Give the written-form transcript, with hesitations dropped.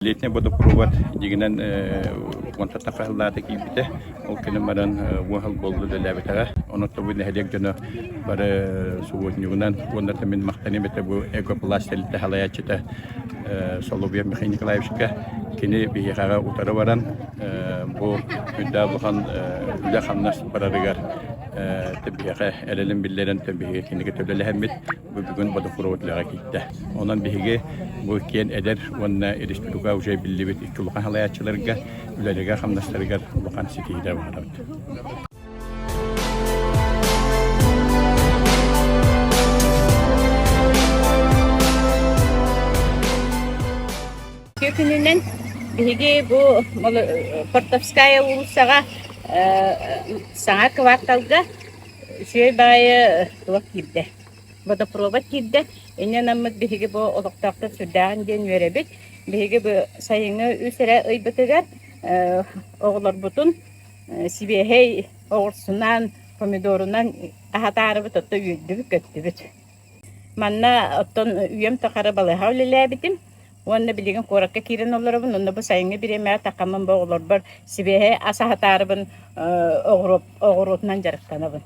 Летний водопровод дьиҥинэн уонтан тахса сыллаата киирбитэ. Ол кэннэ баран уон сыл буолла үлэлээбэтэҕэ. Онон бу нэһилиэк дьоно бары субуотунньугунан уонна да мин махтаныам этэ бу Экопласт тэрилтэ салайааччыта Соловьев Михаил Николаевичка. Кини биһиэхэҕэ утары баран бу үрдээх улахан үлэ-хамнас барарыгар биһиэхэ эрэлин биллэрэн биһиги кинигэ төлөлөһөммүт бу бүгүн водопровод үлэҕэ киирдэ. Онон биһиги бу киэн эдэр уонна республика уже биллибит икки улахан салайааччыларга үлэлэригэр-хамнастарыгар улахан ситиһиилэр баҕарабыт. Күнүнэн биһиги бу Портовская уулуссаҕа саҥа кварталга үчүгэй баҕайы туох киирдэ водопровод киирдэ. Инньэ гынаммыт биһиги бу олохтоохтор сүрдээҕин диэн үөрэбит. Биһиги бу сайыҥҥы үс эрэ ыйбытыгар оҕолорбутун сибиэһэй оҕурсунан, помидорунан аһатаарыбыт, оттон үөрдүбүт-көттүбүт. Манна оттон үйэм тухары балыыһаҕа үлэлээбитим уонна билигин куоракка киирэн олоробун. Онно бу сайыҥҥы бириэмэҕэ такаммын бу оҕолорбор сибиэһэй ас аһатаарыбын оҕуруотунан дьарыктанабын.